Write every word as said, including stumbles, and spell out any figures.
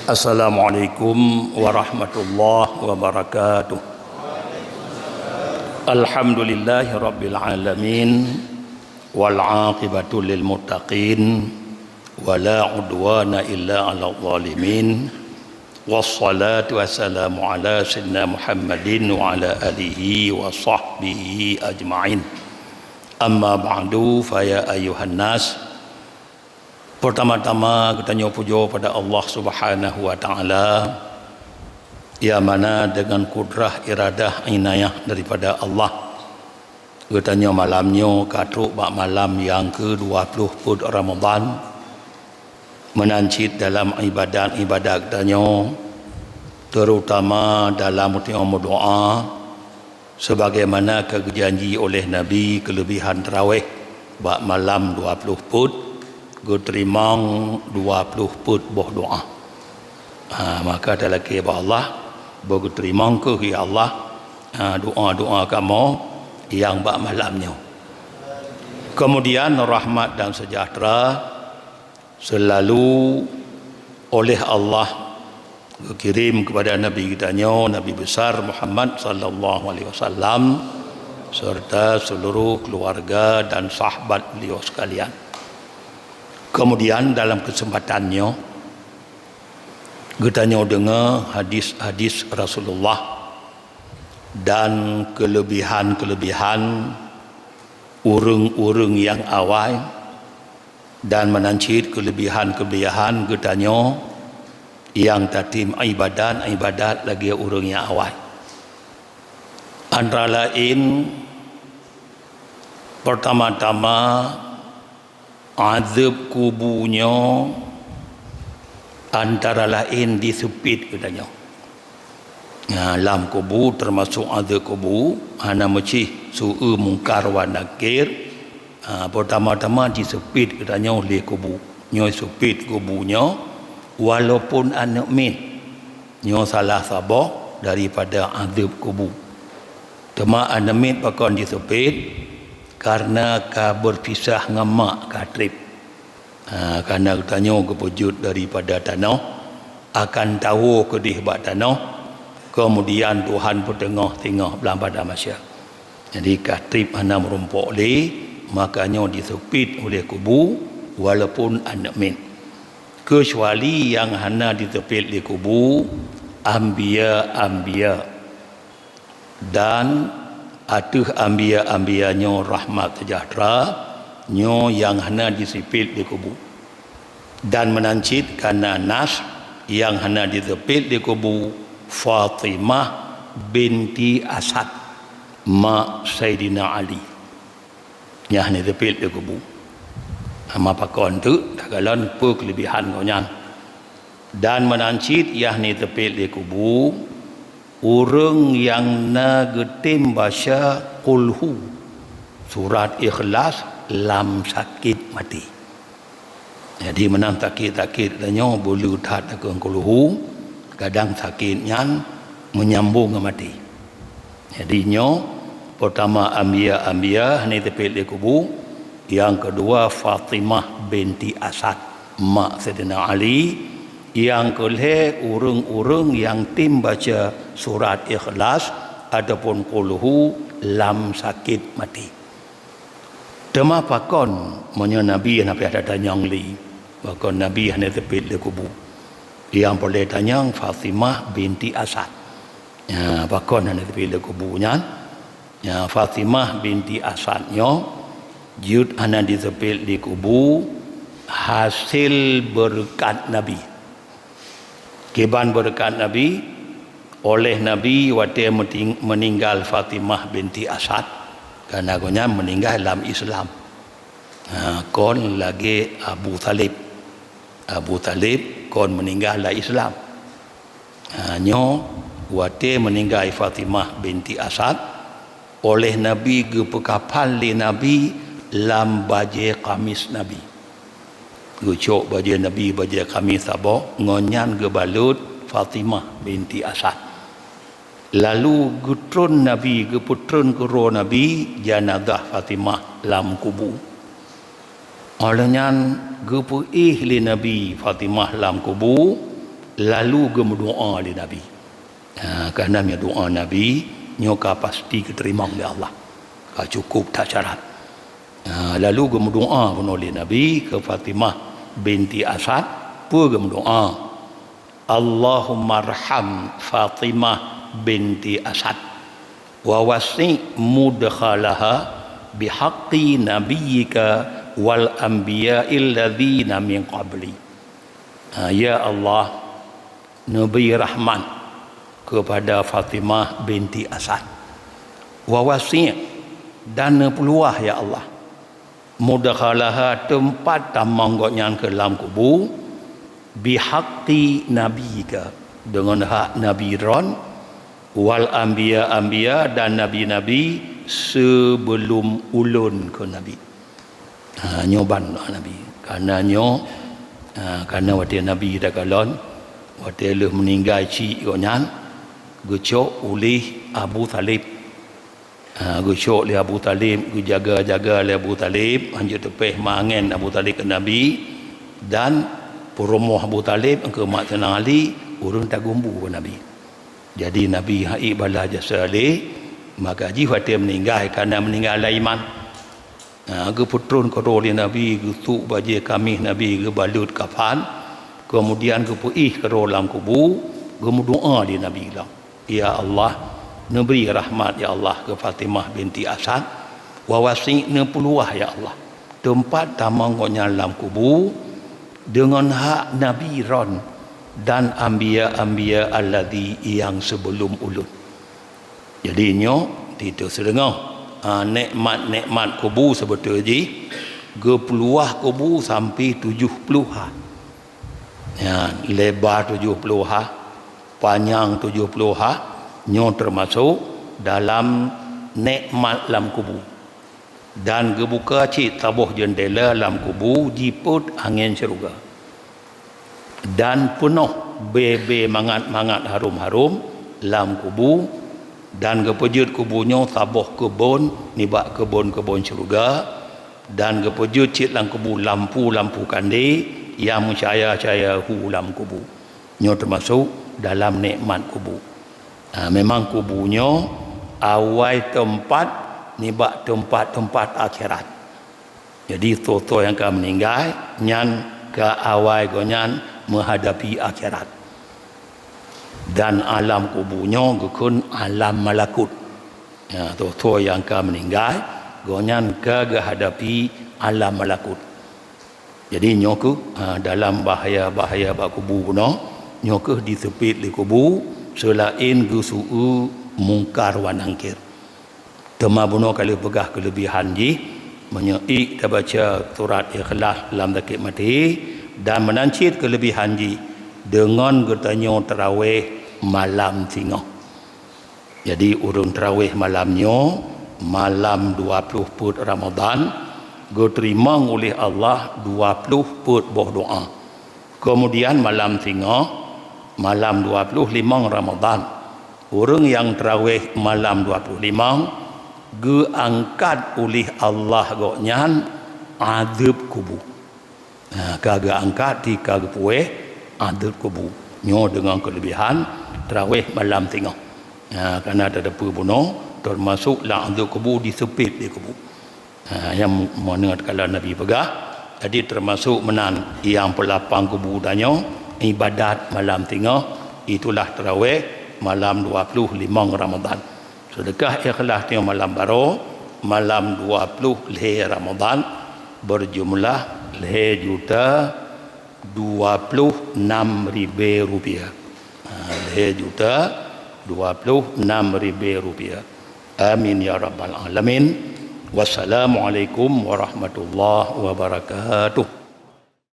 Assalamualaikum warahmatullahi wabarakatuh. Alhamdulillahirabbil alamin, wal aqibatu lil muttaqin, wa la udwana illa 'alal zalimin. Wassalatu wassalamu ala sayyidina Muhammadin wa ala alihi wa sahbihi ajma'in. Amma ba'du, fa ya ayyuhan nas. Pertama-tama geutanyoe pujoe pada Allah Subhanahu wa Ta'ala, nyang mana dengan kudrah, iradah, inayah daripada Allah, geutanyoe malam nyoe ka trok bak malam nyang keu dua ploh peuet Ramadhan, meunan cit dalam ibadat-ibadat geutanyoe, terutama dalam geutanyoe meudoa, sebagaimana ka geujanji oleh Nabi, keulebihan taraweh bak malam dua ploh peuet, geuteurimong dua ploh peuet boh doa. Ha, maka talakée bak Allah, beugeuteurimong kheueh, ya Allah, ha, doa-doa kamoe nyang bak malam nyoe. Kemudian rahmat dan sejahtera selalu oleh Allah geukirém kepada Nabi geutanyoe, Nabi besar Muhammad sallallahu alaihi wasallam, serta seluruh keluarga dan sahabat beliau sekalian. Kemudian dalam kesempatan nyoe, geutanyoe deungoe hadis-hadis Rasulullah dan keulebihan-keulebihan ureuëng-ureuëng nyang awai, dan meunan cit keulebihan-keulebihan geutanyoe nyang tatem ibadat-ibadat lagée ureuëng nyang awai. Antara laén, pertama-tama, azeueb kubu nyoe antara laén diseupet geutanyoe. Nah, lam kubu, teumasok azeueb kubu, hana meucih su-eu Mungkar wa Nakir, ha, peurtama-tama jiseupet geutanyoe lé kubu. Nyoe seupet kubu nyoe, walaupun aneuk miet, nyoe salah saboh daripada azeueb kubu. Teuma aneuk miet pakon jiseupet? Kareuna ka beupisah ngon mak ka treb. Ha, kareuna geutanyoe geupeujeuet daripada tanoh, akan tawoe keudeh bak tanoh, keumudian Tuhan peuteungoh singoh blam padang mahsyar. Jadi, ka treb hana meurumpok lé, maka nyoe jiseupet uléh kubu, walaupun aneuk miet. Keucuali nyang hana jiseupet lé kubu, anbiya-anbiya. Dan ateueh anbiya-anbiya nyoe rahmat seujahteura, nyoe nyang hana jiseupet di kubu. Dan meunan cit ka na nas nyang hana jiseupet di kubu, Fatimah binti Asad, mak Saidina Ali. Nyang hana jiseupet di kubu. Hana pakon teuk takalon peue keulebihan gobnyan. Dan meunan cit nyang hana jiseupet di kubu, ureuëng nyang na geutem baca Qul Hu, surat Ikhlas lam sakét maté. Jadi, meunan sakét-sakét tanyoe, beuleueh that takheun Qul Hu, kadang sakét nyan meunyambong ngon maté. Jadi, nyoe, peurtama anbiya-anbiya hana jiseupet di kubu, nyang keudua Fatimah binti Asad, mak Saidina Ali, nyang keulhée ureuëng-ureuëng nyang tem baca surat Ikhlas ataupun Qul Hu lam sakét maté. Teuma pakon meunyoe Nabi hana payah tatanyong lé, pakon Nabi hana jiseupet lé kubu? Nyang peureulée tanyong Fatimah binti Asad. Nya, pakon hana jiseupet lé kubu nyan? Nya, Fatimah binti Asad nyoe jeuet hana jiseupet lé kubu hasé beureukat Nabi. Kiban beureukat Nabi, oleh Nabi watée meuting-, meuninggai Fatimah binti Asad, kareuna gobnyan meuninggai lam Islam. Ha, kon lagée Abu Thalib. Abu Thalib kon meuninggai lam Islam. Ha, nyoe watée meuninggai Fatimah binti Asad, oleh Nabi geupeukafan lé Nabi lam bajée kamis Nabi. Geucok bajée Nabi, bajée kamis saboh, ngon nyan geubalot Fatimah binti Asad. Lalu geutron Nabi, geupeutron keudroe Nabi janazah Fatimah lam kubu. Óh lheueh nyan geupeuéh lé Nabi Fatimah lam kubu, lalu geumeudoá lé Nabi. Ha, karena meunyoe doá Nabi nyoe ka pasti geuteurimong lé Allah, ka cukup that syarat. Ha, lalu geumeudoá bunoe lé Nabi keu Fatimah binti Asad, peue geumeudoá? "Allahummarham Fatimah binti Asad, wa wasi' mudkhalaha bihaqqi nabiyyika wal anbiya'il ladzina min qabli." Ha, ya Allah, neubri rahmat keupada Fatimah binti Asad. Wa wasi', dan neupeuluwah, ya Allah, mudkhalaha, teumpat tamong gobnyan keu lam kubu, bihaqqi nabiyyika, deungon hak Nabi droen, wal anbiya, anbiya, dan nabi-nabi seubelom ulôn keu Nabi. Ha, nyoe ban doá Nabi. Karena nyoe, ha, karena watée Nabi takalon, watée lheueh meuninggai chik gobnyan, geucok uléh Abu Thalib. Ha, geucok lé Abu Thalib, geujaga-jaga lé Abu Thalib, hanjeuet teupéh mangen Abu Thalib keu Nabi, dan peurumoh Abu Thalib keu mak Saidina Ali, ureuëng tagumbu keu Nabi. Jadi Nabi haiek bala jasa lé, maka jih watée meuninggai, karena meuninggai lam iman. Ha, geupeutron keudroe lé Nabi, geutuk bajée kaméh Nabi, geubalot kafan, keumudian geupeuéh keudroe lam kubu, geumeudoá lé Nabi lom, "Ya Allah, neubri rahmat, ya Allah, keu Fatimah binti Asad, wa wasi', neupeuluwah, ya Allah, teumpat tamong gobnyan lam kubu, deungon hak Nabi droen dan anbiya-anbiya alladzi nyang seubelom ulôn." Jadi nyoe titeuh seudeungoe, ha, nikmat-nikmat kubu seubeutôi jih, geupeuluwah kubu sampoe tujoh ploh ha. Nyan, leba tujoh ploh ha, panyang tujoh ploh ha, nyoe teumasok dalam nikmat lam kubu. Dan geubuka cit saboh jeundela lam kubu jipôt angén syeuruga. Dan peunoh bée-bée mangat-mangat harôm-harôm lam kubu, dan geupeujeuet kubu nyoe saboh keubon nibak keubon-keubon syeuruga, dan geupeujeuet cit lam kubu lampu-lampu kandé nyang meucahya-cahya hu lam kubu. Nyoe teumasok dalam nikmat kubu. Ha, memang kubu nyoe awai teumpat nibak teumpat-teumpat akhirat. Jadi, soe-soe nyang ka meuninggai, nyan ka awai gobnyan meuhadapi akhirat. Dan alam kubu nyoe geukheun alam malakut. Ya, soe-soe nyang ka meuninggai, gobnyan ka geuhadapi alam malakut. Jadi, nyoe kheueh, ha, dalam bahya-bahya bak kubu bunoe, nyoe kheueh diseupiet lé kubu, seulaén geuseu-eu Mungkar wa Nangkir. Teuma bunoe ka lheueh peugah keuleubihan jih, meunyoe ék tabaca surat Ikhlas lam sakét maté, dan meunan cit keuleubihan jih deungon geutanyoe tarawéh malam singoh. Jadi, ureuëng tarawéh malam nyoe, malam dua ploh peuet Ramadhan, geuteurimong uleh Allah dua ploh peuet boh doá. Keumudian malam singoh, malam dua ploh limong Ramadhan, ureuëng nyang tarawéh malam dua ploh limong, geuangkat uleh Allah gobnyan azeueb kubu. Ha, ka geuangkat, di ka geupuéh azeueb kubu. Nyoe deungon keuleubihan tarawéh malam singoh. Ha, kareuna tateupeue bunoe, teumasok lam azeueb kubu, diseupiet lé kubu. Ha, nyang mana takalon Nabi peugah, jadi teumasok meunan nyang peulapang kubu tanyoe, ibadat malam singoh, itulah tarawéh malam dua ploh limong Ramadhan. Seudeukah ikhlas nyoe malam baroe, malam dua ploh lhée Ramadhan, beujumlah lhée juta dua ploh nam ribée rupiah. Ha, lhée juta dua ploh nam ribée rupiah. Amin ya rabbal alamin. Wassalamualaikum warahmatullahi wabarakatuh.